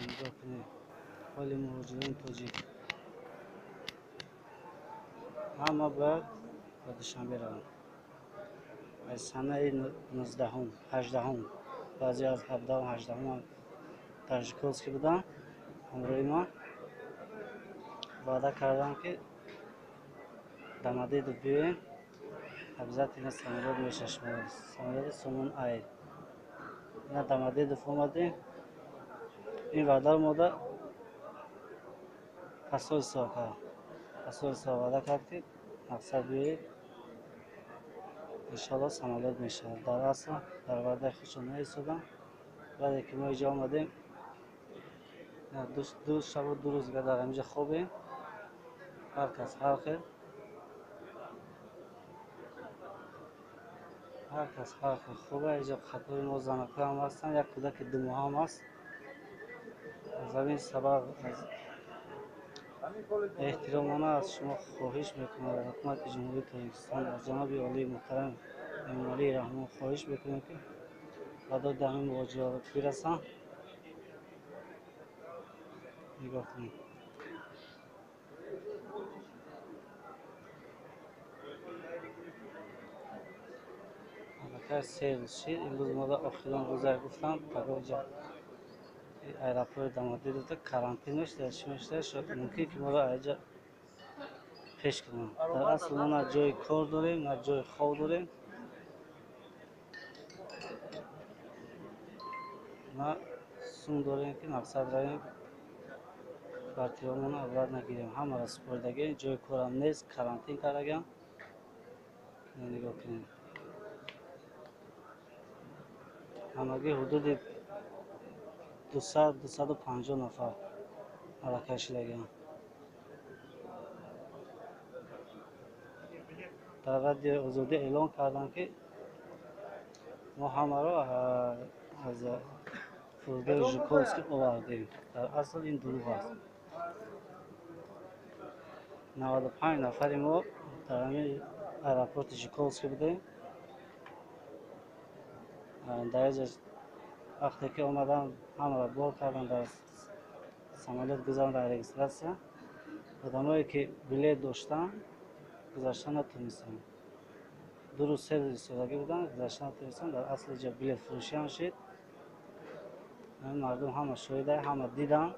Нигоҳ кунед ҳоли муҳоҷирони тоҷик. Ҳама бояд ба Душанбе раванд. Аз санаи 19-ум, 18-ум, баъзе аз 17-ум, 18-ум дар Жуковский буданд ҳамроҳи ман. Ваъда кардам, ки Домодедово биёем, обязательно самолёт меша шумо, самолёти Сомон Айр. Ина Домодедово омадем, ин ваъдаро мода посольство кард. Посольство ваъда кард, ки мақсад биёед, иншоалло самолёт мешавад. Дар асл дар ваъдаи худшон наистоданд. Баъде ки мо инҷо омадем, 2 шабу 2 рӯз дар ҳаминҷо хобем. Ҳар кас ҳар хел, ҳар кас ҳар хел хобе. Инҷо қатори мо занакҳо ҳам ҳастанд, як кӯдаки 2 моҳ ҳам аст. Аз ҳамин сабаб аз эҳтиромона аз шумо хоҳиш мекунам, аз ҳукумати Ҷумҳурии Тоҷикистон, аз ҷаноби олии муҳтарам Эмомалии Раҳмон хоҳиш мекунем, ки ба доди ҳамин муҳоҷирон бирасанд. Нигоҳ кунед. Аллакай 3 рӯз шид. Имрӯз мода охирон рӯза гуфтам, пагоҳ ҷа аэропорти Домодедово карантин мешуда, чӣ мешуда, шояд мумкин ки моро аҷа пеш кунанд. Дар асл мо на ҷои кор дорем, на ҷои хоб дорем, на сум дорем, ки мақсад равем квартираҳомонро обрат нагирем. Ҳамаро супоридагем, ҷои корам нест, карантин кардагам. Нигоҳ кунед, ҳамагӣ ҳудуди 200, 250 нафар аллакай шидагианд. Дар Радиои Озодӣ эълон карданд, ки мо ҳамаро аз фурудгоҳи Жуковский овардем. Дар асл ин дурӯғ аст. 95 нафари мо дар ҳамин аэропорти Жуковский будем. Дар инҷа вақте ки омадам, ҳамаро бор кардам, дар самолёт гузарондам регистратсия. Одамое ки билет доштанд, гузашта натонистанд. 2 рӯз, 3 рӯз истодагӣ буданд, гузашта натонистанд. Дар асл инҷа билетфурӯшӣ ҳам шид. Ҳамин мардум ҳама шоҳида, ҳама диданд.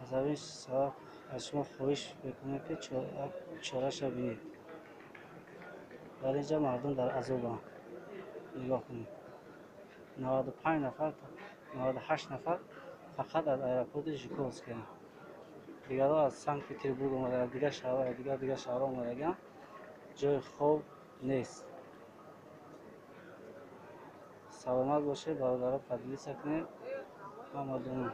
Аз ҳамин сабаб аз шумо хоҳиш мекунем, ки чораша бинед. Дар инҷа мардум дар азобанд. Нигоҳ кунед, 95 нафар, 98 нафар фақат аз аэропорти Жуковскиянд. Дигарҳо аз Санкт Петербург омадаанд, дигар шаҳрҳо, дигар шаҳрҳо омадагианд. Ҷои хоб нест. Саломат бошед, бародаро, поделиться кунед ҳамадон.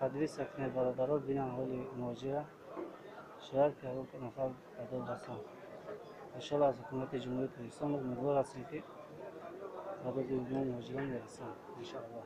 Поделиться кунед, бародаро, бинанд ҳоли муҳоҷира. Шояд ки ягон нафар ба дод расанд. Иншоалло аз ҳукумати Ҷумҳурии Тоҷикистон умедвор ҳастем, ки ба доди мо муҳоҷирон мерасанд. Иншоалло.